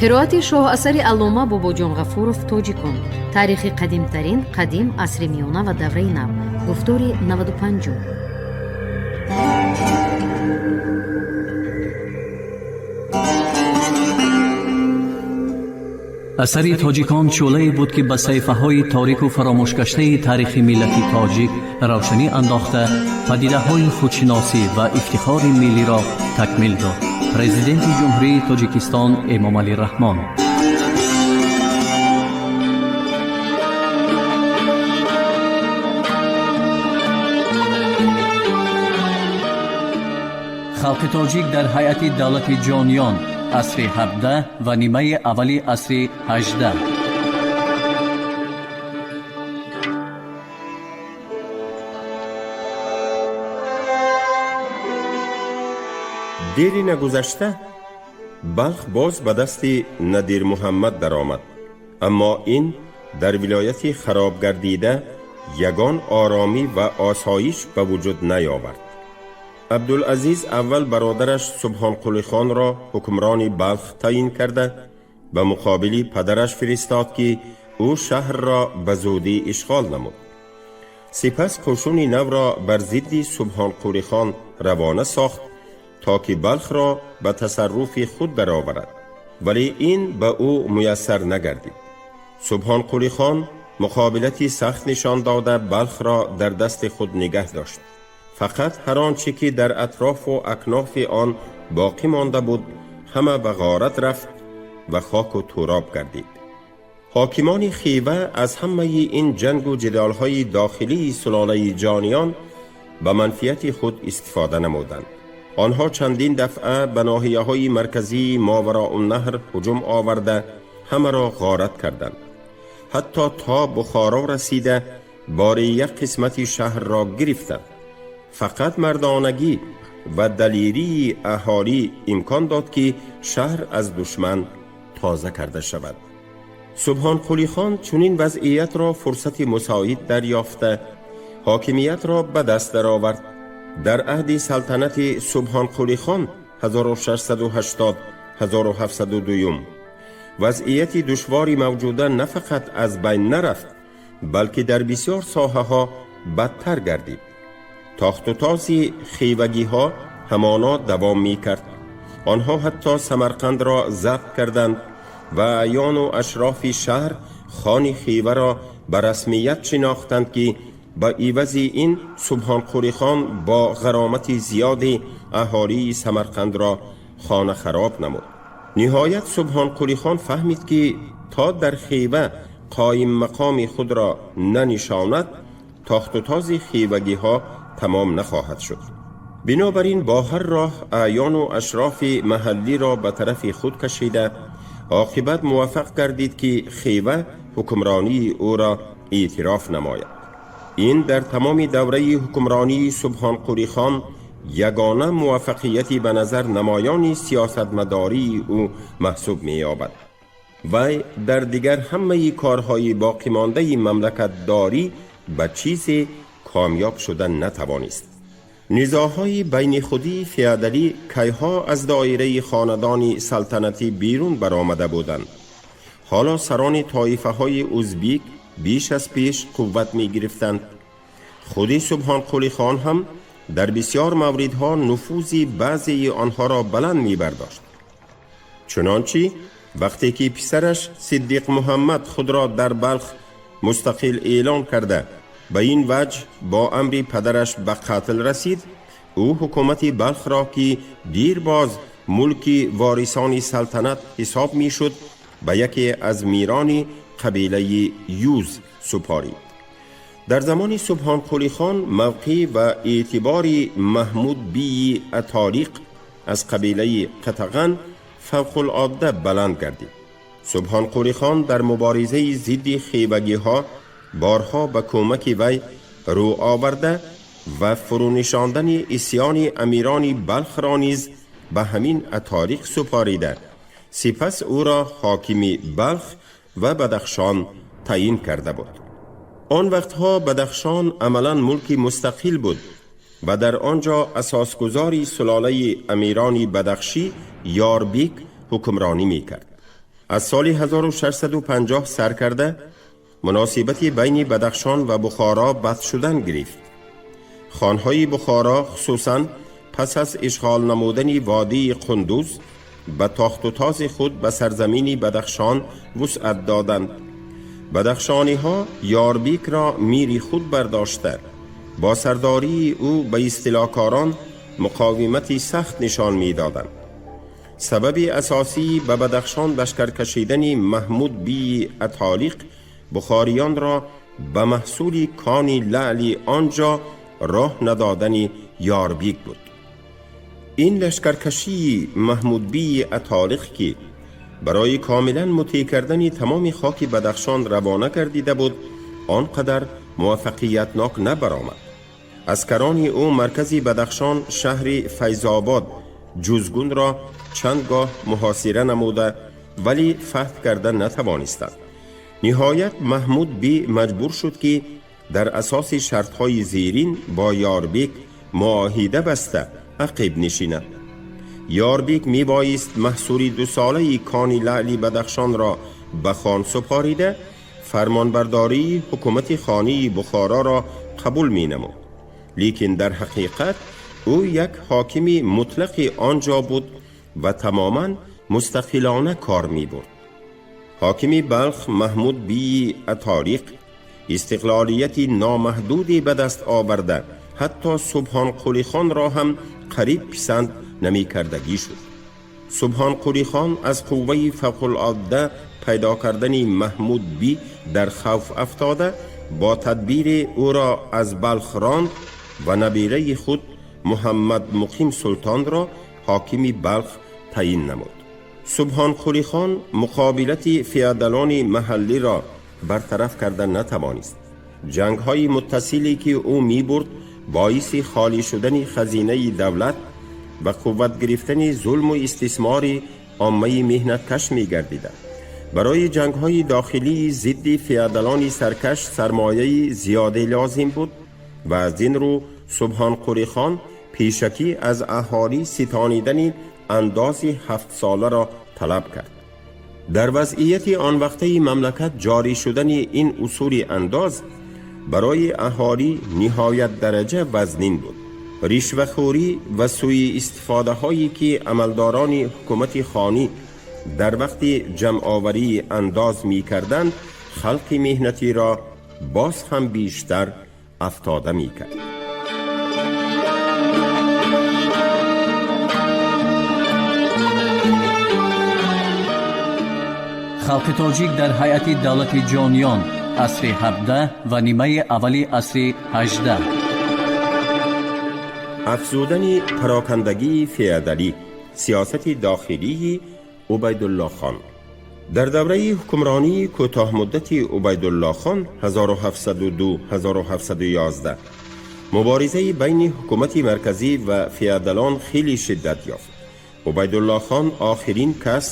Қироати шоҳасари аллома Бобоҷон Ғафуров «Тоҷикон. Таърихи қадимтарин, қадим, асри миёна ва давраи нав», гуфтори 95-ум. Асари «Тоҷикон» шӯълае буд, ки ба саҳифаҳои торику фаромӯшгаштаи таърихи миллати тоҷик равшанӣ андохта, падидаҳои худшиносӣ ва ифтихори миллиро такмил дод. Президенти Ҷумҳурии Тоҷикистон Эмомалӣ Раҳмон. Халқи тоҷик дар ҳайати давлати ҷониён, асри 17 ва нимаи аввали асри 18. Дери нагузашта Балх боз ба дасти Надирмуҳаммад даромад, аммо ин дар вилояти хароб гардида ягон оромӣ ва осоиш ба вуҷуд наёвард. Абдулазиз аввал бародараш Субҳонқулихонро ҳукмрони Балх таъин карда, ба муқобили падараш фиристод, ки ӯ шаҳрро ба зудӣ ишғол намуд. Сипас қӯшуни навро бар зидди Субҳонқулихон равона сохт, то ки Балхро ба тасарруфи худ дароварад, вале ин ба ӯ муяссар нагардид. Субҳонқулихон муқобилати сахт нишон дода, Балхро дар дасти худ нигаҳ дошт. Фақат ҳар он чӣ ки дар атрофу акнофи он боқӣ монда буд, ҳама ба ғорат рафт ва хоку туроб гардид. Ҳокимони Хива аз ҳамаи ин ҷангу ҷидолҳои дохилии сулолаи ҷониён ба манфиати худ истифода намуданд. Онҳо чандин дафъа ба ноҳияҳои марказии Мовароуннаҳр ҳуҷум оварда, ҳамаро ғорат карданд. Ҳатто то Бухоро расида, бори як қисмати шаҳрро гирифтанд. Фақат мардонагӣ ва далерии аҳолӣ имкон дод, ки шаҳр аз душман тоза карда шавад. Субҳонқулихон чунин вазъиятро фурсати мусоид дарёфта, ҳокимиятро ба даст даровард. Дар аҳди салтанати Субҳонқулихон 1680 1702 вазъияти душвори мавҷуда на фақат аз байн нарафт, балки дар бисёр соҳаҳо бадтар гардид. Тохтутози хивагиҳо ҳамоно давом мекард. Онҳо ҳатто Самарқандро забт карданд ва аъёну ашрофи шаҳр хони Хиваро ба расмият шинохтанд, ки ба ивази ин Субҳонқулихон бо ғаромати зиёди аҳолии Самарқандро хонахароб намуд. Ниҳоят Субҳонқулихон фаҳмид, ки то дар Хива қоим мақоми худро нанишонад, тохтутози хивагиҳо тамом нахоҳад шуд. Бинобар ин бо ҳар роҳ аъёну ашрофи маҳаллиро ба тарафи худ кашида, оқибат муваффақ гардид, ки Хива ҳукмронии ӯро эътироф намояд. Ин дар тамоми давраи ҳукмронии Субҳонқулихон ягона муваффақияти ба назар намоёни сиёсатмадории ӯ маҳсуб меёбад. Вай дар дигар ҳамаи корҳои боқимондаи мамлакатдорӣ ба чизе комёб шуда натавонист. Низоъҳои байнихудии феодалӣ кайҳо аз доираи хонадони салтанатӣ берун баромада буданд. Ҳоло сарони тоифаҳои узбик беш аз пеш қувват мегирифтанд. Худи Субҳонқулихон ҳам дар бисёр мавридҳо нуфузи баъзеи онҳоро баланд мебардошт. Чунончи вақте ки писараш Сиддиқ Муҳаммад худро дар Балх мустақил эълон карда, ба ин ваҷҳ бо амри падараш ба қатл расид, ӯ ҳукумати Балхро, ки дирбоз мулки ворисони салтанат ҳисоб мешуд, ба яке аз мирони қабилаи Юз супорид. Дар замони Субҳонқулихон мавқеъ ва эътибори Маҳмуд бии Атолиқ аз қабилаи Қатаған фавқулодда баланд гардид. Субҳонқулихон дар муборизаи зидди хивагиҳо борҳо ба кӯмаки вай рӯ оварда ва фурӯнишондани исьёни амирони Балхро низ ба ҳамин Атолиқ супорида, сипас ӯро ҳокими Балх ва Бадахшон таъин карда буд. Он вақтҳо Бадахшон амалан мулки мустақил буд ва дар он ҷо асосгузори сулолаи амирони бадахшӣ Ёрбек ҳукмронӣ мекард. Аз соли 1650 сар карда муносибати байни Бадахшон ва Бухоро бад шудан гирифт. Хонҳои Бухоро хусусан пас аз ишғол намудани водии Қундуз ба тохту този худ ба сарзамини Бадахшон вусъат доданд. Бадахшониҳо Ёрбекро мири худ бардошта, бо сардарии ӯ ба истилокорон муқовимати сахт нишон медоданд. Сабаби асосӣ ба Бадахшон лашкар кашидани Маҳмуд бии Атолиқ бухориёнро ба маҳсули кони лаъли он ҷо роҳ надодани Ёрбек буд. Ин лашкаркашии Маҳмудбии Атолиқ, ки барои комилан мутеъ кардани тамоми хоки Бадахшон равона гардида буд, он қадар муваффақиятнок набаромад. Аскарони ӯ маркази Бадахшон, шаҳри Файзобод Ҷузгунро чанд гоҳ муҳосира намуда, вале фатҳ карда натавонистанд. Ниҳоят Маҳмуд би маҷбур шуд, ки дар асоси шартҳои зерин бо Ёрбек муоҳида баста ақиб нишинад. Ёрбек мебоист маҳсули дусолаи кони лаъли Бадахшонро ба хон супорида, фармонбардории ҳукумати хонии Бухороро қабул менамуд. Лекин дар ҳақиқат ӯ як ҳокими мутлақи он ҷо буд ва тамоман мустақилона кор мебурд. Ҳокими Балх Маҳмуд бии Атолиқ истиқлолияти номаҳдуде ба даст оварда, ҳатто Субҳонқулихон ҳам қариб писанд намекардагӣ шуд. Субҳонқулихон аз қувваи фавқулодда пайдо кардани Маҳмуд би дар хавф афтода, бо тадбири ӯро аз Балх ронд ва набираи худ Муҳаммад Муқим Султонро ҳокими Балх таъин намуд. Субҳонқулихон муқобилати феодалони маҳаллиро бартараф карда натавонист. Ҷангҳои муттасиле, ки ӯ мебурд, боиси холӣ шудани хазинаи давлат ва қувват гирифтани зулму истисмори оммаи меҳнаткаш мегардиданд. Барои ҷангҳои дохилии зидди феодалони саркаш сармояи зиёде лозим буд ва аз ин рӯ Субҳонқулихон пешакӣ аз аҳолӣ ситонидани андози ҳафтсоларо талаб кард. Дар вазъияти он вақтаи мамлакат ҷорӣ шудани ин усули андоз барои аҳолӣ ниҳоят дараҷа вазнин буд. Ришвахӯрӣ ва сӯи истифодаҳое, ки амалдорони ҳукумати хонӣ дар вақти ҷамъоварии андоз мекарданд, халқи меҳнатиро боз ҳам бештар афтода мекард. Халқи тоҷик дар ҳайати давлати ҷониён, асри 17 ва нимаи аввали асри 18. Афзудани парокандагии феодалӣ, сиёсати дохилии Убайдуллохон. Дар давраи ҳукмронии кӯтоҳмуддати Убайдуллохон 1702-1711 муборизаи байни ҳукумати марказӣ ва феодалон хеле шиддат ёфт. Убайдуллохон охирин кас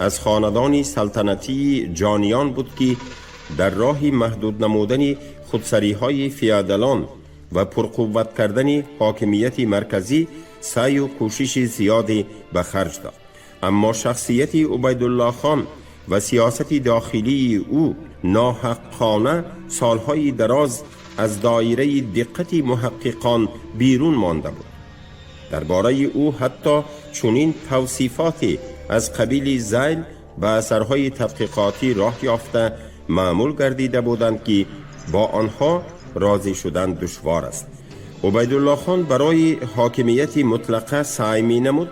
аз хонадони салтанатии ҷониён буд, ки дар роҳи маҳдуд намудани худсариҳои феодалон ва пурқувват кардани ҳокимияти марказӣ саъю кӯшиши зиёде ба харҷ дод. Аммо шахсияти Убайдуллохон ва сиёсати дохилии ӯ ноҳаққона солҳои дароз аз доираи диққати муҳаққиқон берун монда буд. Дар бораи ӯ ҳатто чунин тавсифоте аз қабили зайл ба асарҳои тадқиқотӣ роҳ ёфта маъмул гардида буданд, ки бо онҳо розӣ шудан душвор аст. Убайдуллохон барои ҳокимияти мутлақа саъй менамуд,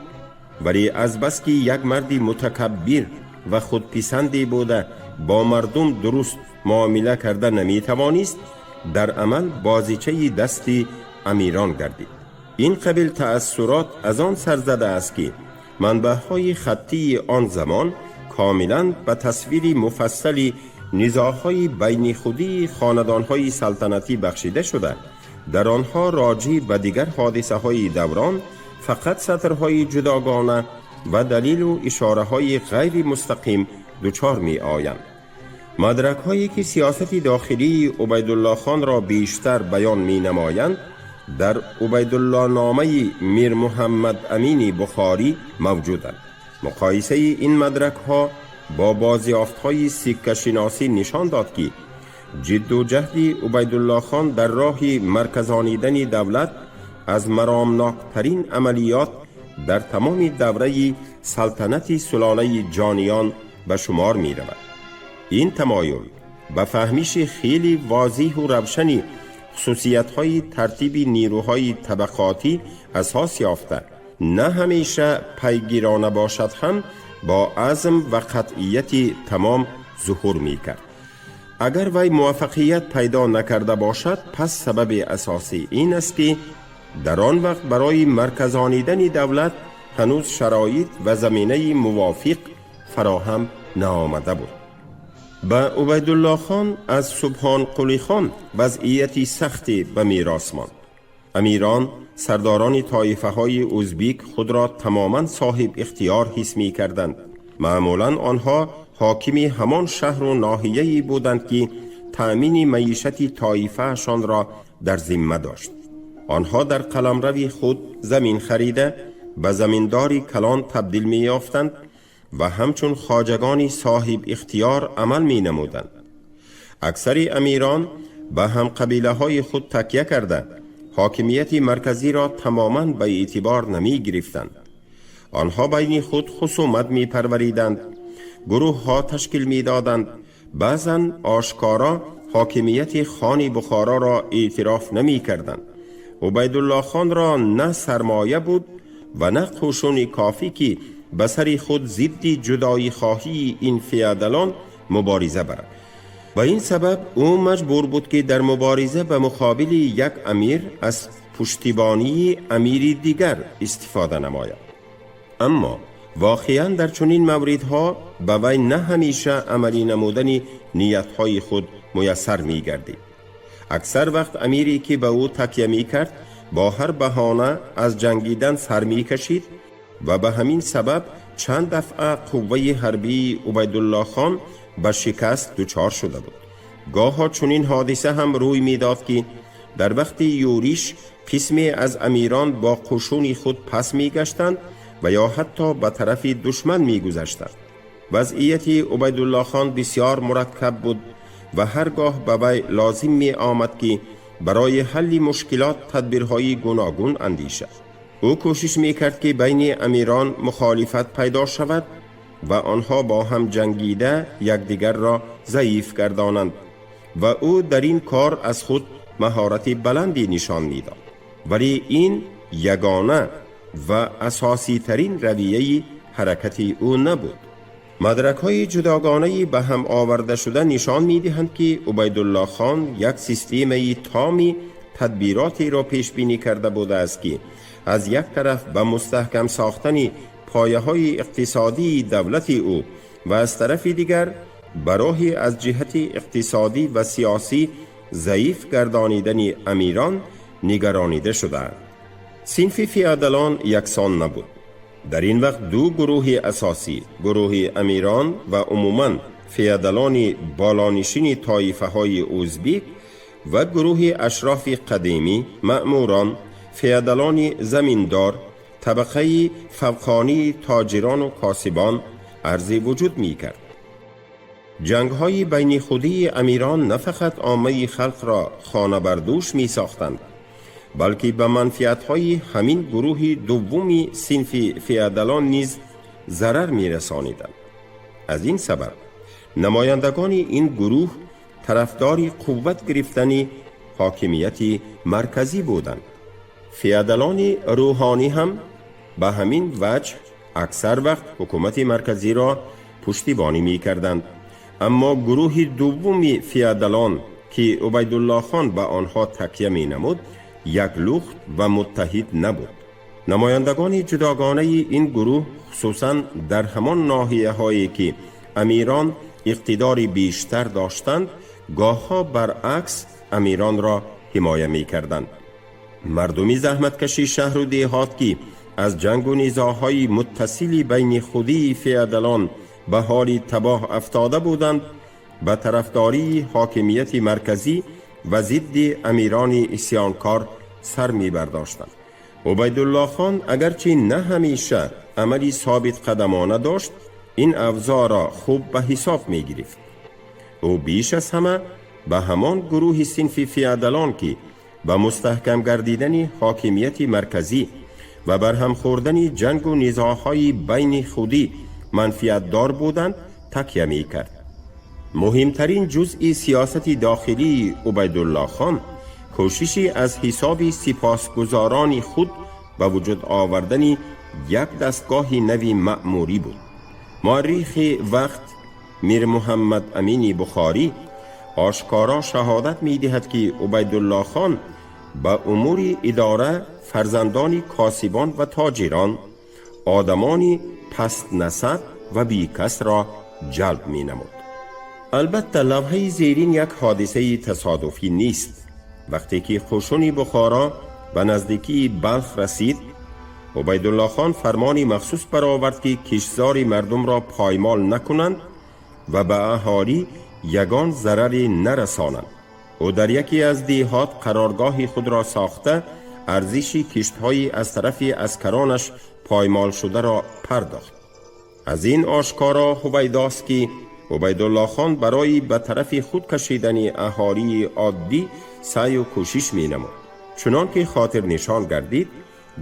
вале азбаски як марди мутакаббир ва худписанде буда, бо мардум дуруст муомила карда наметавонист, дар амал бозичаи дасти амирон гардид. Ин қабил таассурот аз он сар задааст, ки манбаъҳои хаттии он замон комилан ба тасвири муфассали низоъҳои байнихудии хонадонҳои салтанатӣ бахшида шуда, дар онҳо роҷеъ ба дигар ҳодисаҳои даврон фақат сатрҳои ҷудогона ва далилу ишораҳои ғайри мустақим дучор меоянд. Мадракҳое ки сиёсати дохилии Убайдуллохон ро бештар баён менамоянд, дар Убайдуллономаи Мирмуҳаммад Амини Бухорӣ мавҷуданд. Муқоисаи ин мадракҳо бо бозёфтҳои сиккашиносӣ нишон дод, ки ҷидду ҷаҳди Убайдуллохон дар роҳи марказонидани давлат аз маромноктарин амалиёт дар тамоми давраи салтанати сулолаи Ҷониён ба шумор меравад. Ин тамоюл ба фаҳмиши хеле возеҳу равшани хусусиятҳои тартиби нерӯҳои табақотӣ асос ёфта, на ҳамеша пайгирона бошад ҳам, бо азм ва қатъияти тамом зуҳур мекард. Агар вай муваффақият пайдо накарда бошад, пас сабаби асосӣ ин аст, ки дар он вақт барои марказонидани давлат ҳанӯз шароит ва заминаи мувофиқ фароҳам наомада буд. Ба Убайдуллохон аз Субҳонқулихон вазъияти сахте ба мерос монд. Амирон, сардорони тоифаҳои узбек худро тамоман соҳиб ихтиёр ҳис мекарданд. Маъмулан онҳо ҳокими ҳамон шаҳру ноҳияе буданд, ки таъмини маишати тоифаашонро дар зимма дошт. Онҳо дар қаламрави худ замин харида, ба заминдори калон табдил меёфтанд ва ҳамчун хоҷагони соҳиб ихтиёр амал менамуданд. Аксари амирон ба ҳамқабилаҳои худ такя карда, ҳокимияти марказиро тамоман ба эътибор намегирифтанд. Онҳо байни худ хусумат мепарвариданд, гурӯҳҳо ташкил медоданд, баъзан ошкоро ҳокимияти хони Бухороро эътироф намекарданд. Убайдуллохонро на сармоя буд ва на қӯшуни кофӣ, ки ба сари худ зидди ҷудоихоҳии ин феодалон мубориза барад. Ба ин сабаб ӯ маҷбур буд, ки дар мубориза ба муқобили як амир аз пуштибонии амири дигар истифода намояд. Аммо воқеан дар чунин мавридҳо ба вай на ҳамеша амалӣ намудани ниятҳои худ муяссар мегардид. Аксар вақт амире, ки ба ӯ такя мекард, бо ҳар баҳона аз ҷангидан сар мекашид ва ба ҳамин сабаб чанд дафъа қувваи ҳарбии Убайдуллохон ба шикаст дучор шуда буд. Гоҳо чунин ҳодиса ҳам рӯй медод, ки дар вақти юриш қисме аз амирон бо қушуни худ пас мегаштанд ва ё ҳатто ба тарафи душман мегузаштанд. Вазъияти Убайдуллохон бисёр мураккаб буд ва ҳар гоҳ ба вай лозим меомад, ки барои ҳалли мушкилот тадбирҳои гуногун андешад. Ӯ кӯшиш мекард, ки байни амирон мухолифат пайдо шавад ва онҳо бо ҳам ҷангида якдигарро заиф гардонанд ва ӯ дар ин кор аз худ маҳорати баландӣ нишон медод. Вале ин ягона ва асоситарин равияи ҳаракати ӯ набуд. Мадракҳои ҷудогонаи ба ҳам овардашуда нишон медиҳанд, ки Убайдуллохон як системаи томи тадбиротеро пешбинӣ карда будааст, ки аз як тараф ба мустаҳкам сохтани пояҳои иқтисодии давлати ӯ ва аз тарафи дигар ба роҳи аз ҷиҳати иқтисодӣ ва сиёсӣ заиф гардонидани амирон нигаронида шудаанд. Синфи феодалон яксон набуд. Дар ин вақт ду гурӯҳи асосӣ, гурӯҳи амирон ва умуман феодалони болонишини тоифаҳои узбек ва гурӯҳи ашрофи қадимӣ, маъмурон, феодалони заминдор, табақаи фавқонии тоҷирону косибон арзи вуҷуд мекард. Ҷангҳои байнихудии амирон на фақат оммаи халқро хонабардӯш месохтанд, балки ба манфиатҳои ҳамин гурӯҳи дуввуми синфи феодалон низ зарар мерасониданд. Аз ин сабаб намояндагони ин гурӯҳ тарафдори қувват гирифтани ҳокимияти марказӣ буданд. Феодалони рӯҳонӣ ҳам ба ҳамин ваҷҳ аксар вақт ҳукумати марказиро пуштибонӣ мекарданд. Аммо гурӯҳи дуввуми феодалон, ки Убайдуллохон ба онҳо такя менамуд, яклухт ва муттаҳид набуд. Намояндагони ҷудогонаи ин гурӯҳ, хусусан дар ҳамон ноҳияҳое, ки амирон иқтидори бештар доштанд, гоҳҳо баръакс амиронро ҳимоя мекарданд. Мардуми заҳматкаши шаҳру деҳот, ки аз ҷангу низоъҳои муттасили байни худии феодалон ба ҳоли табоҳ афтода буданд, ба тарафдории ҳокимияти марказӣ ва зидди амирони исьёнкор сар мебардоштанд. Убайдуллохон агарчи на ҳамеша амали собитқадамона дошт, ин авзоъро хуб ба ҳисоб мегирифт. Ӯ беш аз ҳама ба ҳамон гурӯҳи синфи феодалон, ки ба мустаҳкам гардидани ҳокимияти марказӣ ва барҳам хӯрдани ҷангу низоъҳои байни худӣ манфиатдор буданд, такя мекард. Муҳимтарин ҷузъи сиёсати дохилии Убайдуллохон кӯшиши аз ҳисоби сипосгузорони худ ба вуҷуд овардани як дастгоҳи нави маъмурӣ буд. Муаррихи вақт Мирмуҳаммад Амини Бухорӣ ошкоро шаҳодат медиҳад, ки Убайдуллохон ба умури идора фарзандони косибон ва тоҷирон, одамони пастнасаб ва бекасро ҷалб менамуд. Албатта, лавҳаи зерин як ҳодисаи тасодуфӣ нест. Вақте ки қӯшуни Бухоро ба наздикии Балх расид, Убайдуллохон фармони махсус баровард, ки киштзори мардумро поймол накунанд ва ба аҳолӣ ягон зараре нарасонанд. Ӯ дар яке аз деҳот қароргоҳи худро сохта, арзиши киштҳои аз тарафи аскаронаш поймол шударо пардохт. Аз ин ошкоро ҳувайдост, ки Убайдуллохон барои ба тарафи худ кашидани аҳолии оддӣ саъю кӯшиш менамуд. Чунон ки хотирнишон гардид,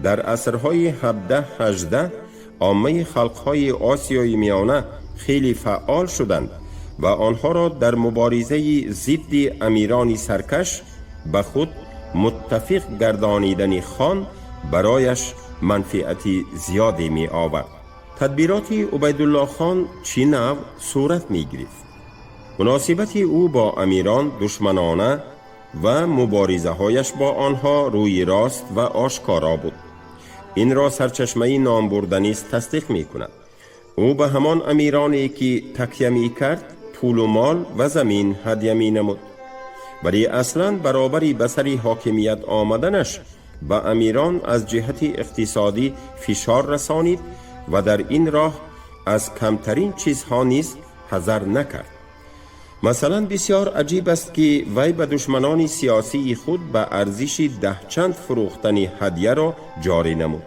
дар асрҳои 17-18 оммаи халқҳои Осиёи Миёна хеле фаъол шуданд ва онҳоро дар муборизаи зидди амирони саркаш ба худ муттафиқ гардонидани хон барояш манфиати зиёде меовард. Тадбироти Убайдуллохон чӣ навъ сурат мегирифт? Муносибати ӯ бо амирон душманона ва муборизаҳояш бо онҳо рӯи рост ва ошкоро буд. Инро сарчашмаи номбурда низ тасдиқ мекунад. Ӯ ба ҳамон амироне, ки такя мекард, пулу мол ва замин ҳадя менамуд, вале аслан баробари ба сари ҳокимият омаданаш ба амирон аз ҷиҳати иқтисодӣ фишор расонид ва дар ин роҳ аз камтарин чизҳо низ ҳазар накард. Масалан, бисёр аҷиб аст, ки вай ба душманони сиёсии худ ба арзиши даҳчанд фурӯхтани ҳадяро ҷорӣ намуд.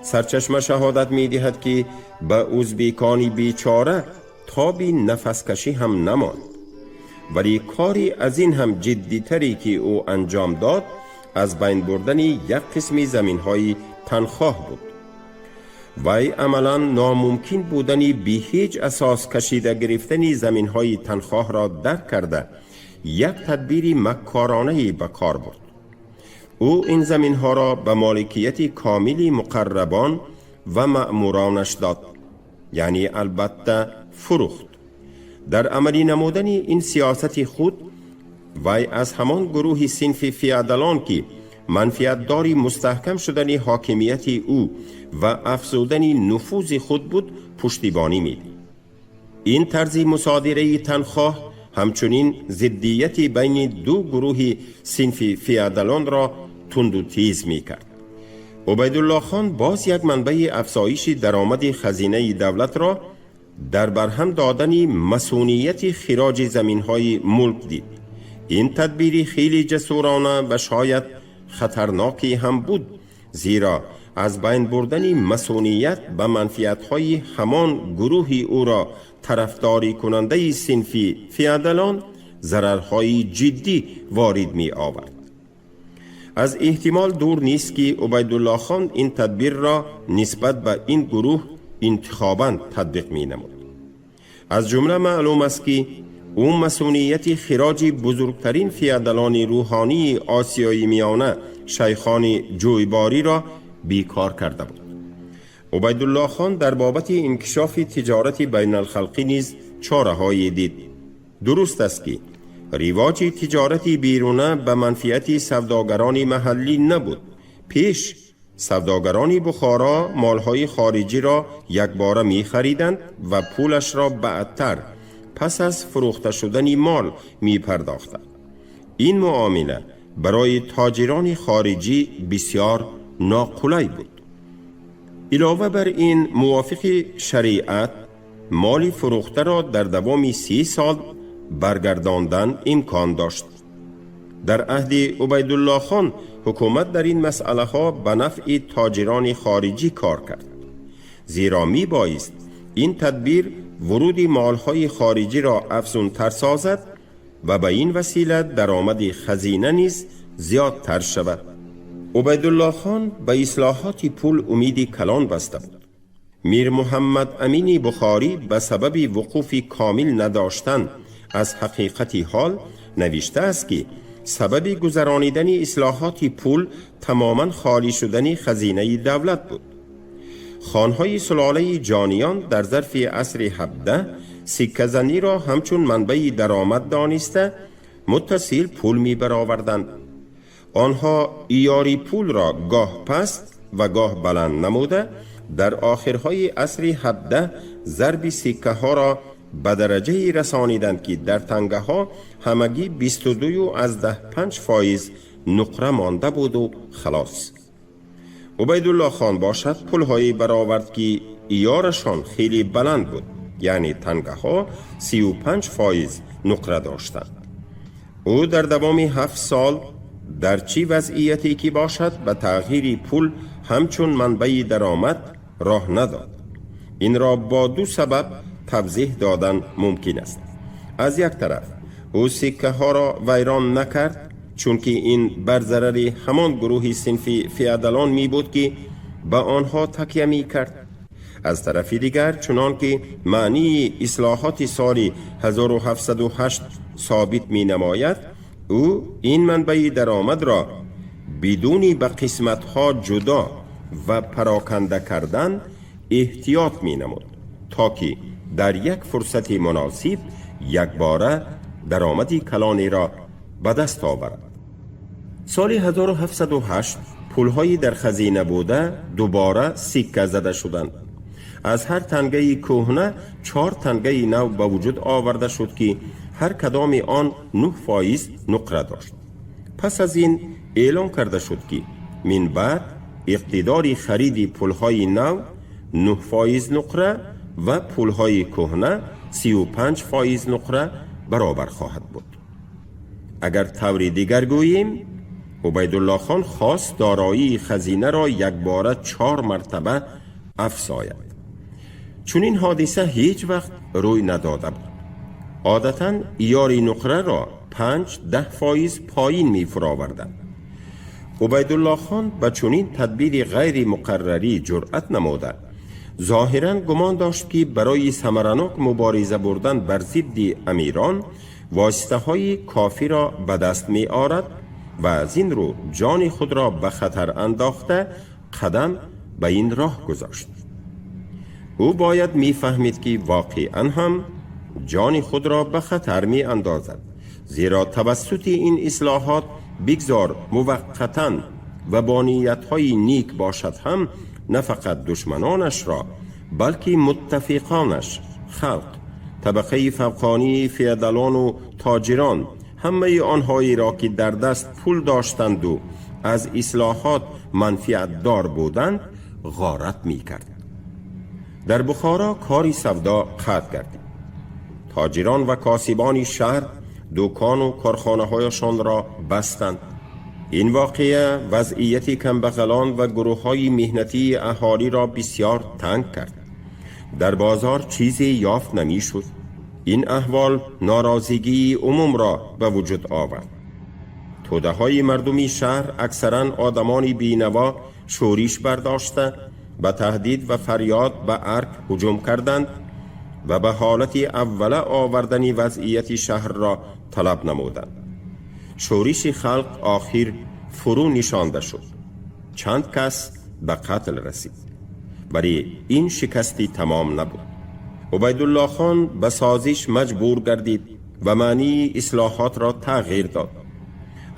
Сарчашма шаҳодат медиҳад, ки ба узбекони бечора тоби нафаскашӣ ҳам намонд. Вале кори аз ин ҳам ҷиддитаре, ки ӯ анҷом дод, аз байн бурдани як қисми заминҳои танхоҳ буд. Вай амалан номумкин будани бе ҳеҷ асос кашида гирифтани заминҳои танхоҳро дарк карда, як тадбири маккоронае ба кор бурд. Ӯ ин заминҳоро ба моликияти комили муқаррабон ва маъмуронаш дод, яъне албатта фурӯхт. Дар амалӣ намудани ин сиёсати худ вай аз ҳамон гурӯҳи синфи феодалон, ки манфиатдори мустаҳкам шудани ҳокимияти ӯ ва афзудани нуфузи худ буд, пуштибонӣ медид. Ин тарзи мусодираи танхоҳ ҳамчунин зиддияти байни ду гурӯҳи синфи феодалонро тунду тез мекард. Убайдуллохон боз як манбаи афзоиши даромади хазинаи давлатро дар барҳам додани масунияти хироҷи заминҳои мулк дид. Ин тадбири хеле ҷасурона ва шояд хатарноке ҳам буд, зеро аз байн бурдани масуният ба манфиатҳои ҳамон гурӯҳи ӯро тарафдорикунандаи синфи феодалон зарарҳои ҷиддӣ ворид меовард. Аз эҳтимол дур нест, ки Убайдуллохон ин тадбирро нисбат ба ин гурӯҳ интихобан татбиқ менамуд. Аз ҷумла маълум аст, ки ӯ масунияти хироҷи бузургтарин феодалони рӯҳонии Осиёи Миёна, шайхони Ҷӯйбориро бекор карда буд. Убайдуллохон дар бобати инкишофи тиҷорати байналхалқӣ низ чораҳое дид. Дуруст аст, ки ривоҷи тиҷорати беруна ба манфиати савдогарони маҳаллӣ набуд. Пеш савдогарони Бухоро молҳои хориҷиро якбора мехариданд ва пулашро баъдтар, пас аз фурӯхта шудани мол, мепардохтанд. Ин муомила барои тоҷирони хориҷӣ бисёр ноқулай буд. Илова бар ин, мувофиқи шариат, моли фурӯхтаро дар давоми 30 сол баргардондан имкон дошт. Дар аҳди Убайдуллохон ҳукумат дар ин масъалаҳо ба нафъи тоҷирони хориҷӣ кор кард, зеро мебоист ин тадбир вуруди молҳои хориҷиро афзунтар созад ва ба ин васила даромади хазина низ зиёдтар шавад. Убайдуллохон ба ислоҳоти пул умеди калон баста буд. Мир Муҳаммад Амини Бухорӣ ба сабаби вуқуфи комил надоштан аз ҳақиқати ҳол навиштааст, ки сабаби гузаронидани ислоҳоти пул тамоман холӣ шудани хазинаи давлат буд. Хонҳои сулолаи Ҷониён дар зарфи асри 17 сикказаниро ҳамчун манбаи даромад дониста, муттасил пул мебароварданд. Онҳо иёри пулро гоҳ паст ва гоҳ баланд намуда, дар охирҳои асри 17 зарби сиккаҳоро ба дараҷае расониданд, ки дар тангаҳо ҳамагӣ 22,5% нуқра монда буду халос. Убайдулло хон бошад, пулҳое баровард, ки иёрашон хеле баланд буд, яъне тангаҳо 35% нуқра доштанд. Ӯ дар давоми 7 сол дар чӣ вазъияте ки бошад, ба тағйири пул ҳамчун манбаи даромад роҳ надод. Инро бо ду сабаб тавзеҳ додан мумкин аст. Аз як тараф, ӯ сиккаҳоро вайрон накард, чунки ин бар зарари ҳамон гурӯҳи синфи феодалон мебуд, ки ба онҳо такя мекард. Аз тарафи дигар, чунон ки маънии ислоҳоти соли 1708 собит менамояд, ӯ ин манбаи даромадро бидуни ба қисматҳо ҷудо ва пароканда кардан эҳтиёт менамуд, то ки дар як фурсати муносиб якбора даромади калонеро ба даст оварад. Соли 1708 пулҳои дар хазина буда дубора сикка зада шуданд. Аз ҳар тангаи кӯҳна чор тангаи нав ба вуҷуд оварда шуд, ки ҳар кадоми он 9% нуқра дошт. Пас аз ин эълон карда шуд, ки мин баъд иқтидори хариди пулҳои нав 9% нуқра ва пулҳои кӯҳна 35% нуқра баробар хоҳад буд. Агар таври дигар гӯем, Убайдуллохон хост дороии хазинаро якбора чор мартаба афзояд. Чунин ҳодиса ҳеҷ вақт рӯй надода буд. Одатан иёри нуқраро 5-10% поин мефуроварданд. Убайдуллохон ба чунин тадбири ғайримуқаррарӣ ҷуръат намуда, зоҳиран гумон дошт, ки барои самаранок мубориза бурдан бар зидди амирон воситаҳои кофиро ба даст меорад ва аз ин рӯ ҷони худро ба хатар андохта, қадам ба ин роҳ гузошт. Ӯ бояд мефаҳмид, ки воқеан ҳам ҷони худро ба хатар меандозад, зеро тавассути ин ислоҳот, бигзор муваққатан ва бо ниятҳои ник бошад ҳам, на фақат душманонашро, балки муттафиқонаш, халқ, табақаи фавқонии феодалону тоҷирон, ҳамаи онҳоеро, ки дар даст пул доштанду аз ислоҳот манфиатдор буданд, ғорат мекард. Дар Бухоро кори савдо қатъ гардид. Тоҷирон ва косибони шаҳр дукону корхонаҳояшонро бастанд. Ин воқеа вазъияти камбағалон ва гурӯҳҳои меҳнатии аҳолиро бисёр танг кард. Дар бозор чизе ёфт намешуд. Ин аҳвол норозигии умумро ба вуҷуд овард. Тӯдаҳои мардуми шаҳр, аксаран одамони бенаво, шӯриш бардошта, ба таҳдид ва фарёд ба арк ҳуҷум карданд ва ба ҳолати аввала овардани вазъияти шаҳрро талаб намуданд. Шӯриши халқ охир фурӯ нишонда шуд, чанд кас ба қатл расид, вале ин шикасти тамом набуд. Убайдуллохон ба созиш маҷбур гардид ва маънии ислоҳотро тағйир дод.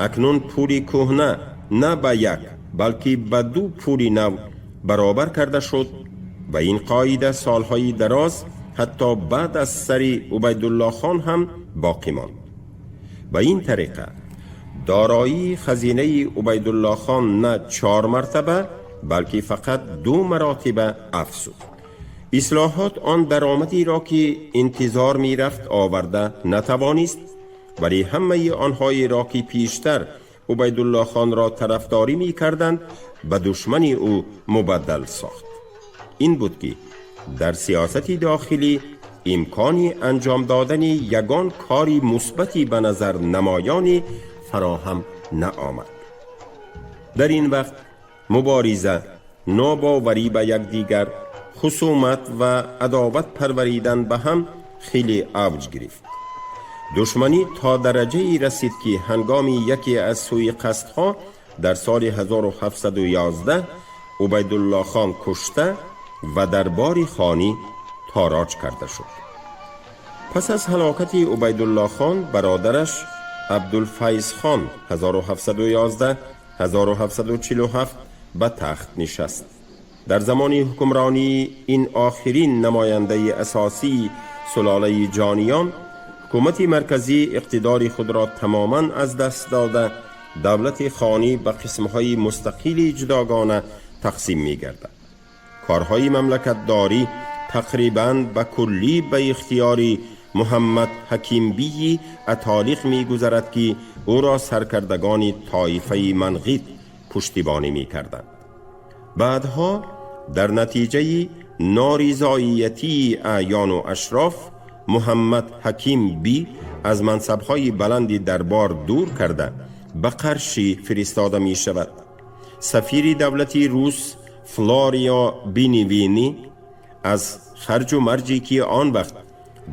Акнун пули кӯҳна на ба як, балки ба ду пули нав баробар карда шуд ва ин қоида солҳои дароз, ҳатто баъд аз сари Убайдуллохон ҳам боқӣ монд. Ба ин тариқа дороии хазинаи Убайдуллохон на чор мартаба, балки фақат ду маротиба афзуд. Ислоҳот он даромадеро ки интизор мерафт оварда натавонист, вале ҳамаи онҳоеро ки пештар Убайдулло хонро тарафдорӣ мекарданд, ба душмани ӯ мубаддал сохт. Ин буд ки дар сиёсати дохилӣ имкони анҷом додани ягон кори мусбати ба назар намоёне фароҳам наомад. Дар ин вақт мубориза, нобоварӣ ба якдигар, хусумат ва адоват парваридан ба ҳам хеле авҷ гирифт. Душманӣ то дараҷае расид ки ҳангоми яке аз суиқасдҳо дар соли 1711 Убайдулло хон кушта ва дарбори хонӣ тороҷ карда шуд. Пас аз ҳалокати Убайдулло хон бародараш Абдулфайз хон 1711-1747 ба тахт нишаст. Дар замони ҳукмронии ин охирин намояндаи асосии сулолаи ҷониён, ҳукумати марказӣ иқтидори худро тамоман аз даст дода, давлати хонӣ ба қисмҳои мустақили ҷудогона тақсим мегардад. Корҳои мамлакатдорӣ тақрибан ба куллӣ ба ихтиёри Муҳаммад Ҳакимбии Атолиқ мегузарад ки ӯро саркардагони тоифаи Манғит пуштибонӣ мекарданд. Баъдҳо дар натиҷаи норизоиятии аъёну ашроф Муҳаммад Ҳаким би аз мансабҳои баланди дарбор дур карда ба Қаршӣ фиристода мешавад. Сафири давлати рус Флорио Бенивени аз харҷу марҷе ки он вақт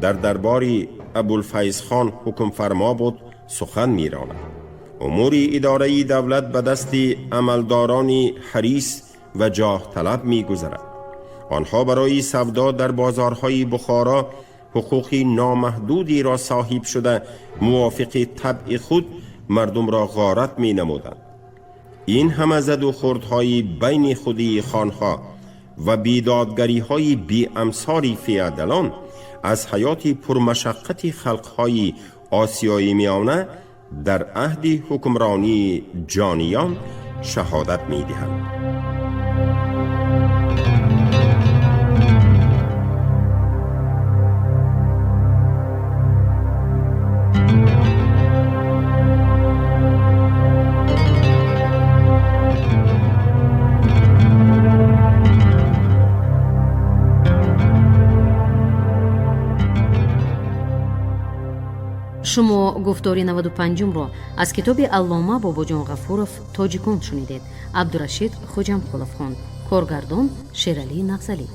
дар дарбори Абулфайзхон ҳукмфармо буд сухан меронад. Умури идораи давлат ба дасти амалдорони ҳарис ва ҷоҳталаб мегузарад. Онҳо барои савдо дар бозорҳои Бухоро ҳуқуқи номаҳдудеро соҳиб шуда, мувофиқи табъи худ мардумро ғорат менамуданд. Ин ҳама заду хурдҳои байни худии хонҳо ва бедодгариҳои беамсори феодалон аз ҳаёти пурмашаққати халқҳои осиёи миёна дар аҳди ҳукмронии ҷониён шаҳодат медиҳанд. Шумо гуфтори 95-умро аз китоби аллома Бобоҷон Ғафуров «Тоҷикон» шунидед. Абдурашид Хоҷамқулов хонд. Коргардон Шералӣ Нағзалӣ.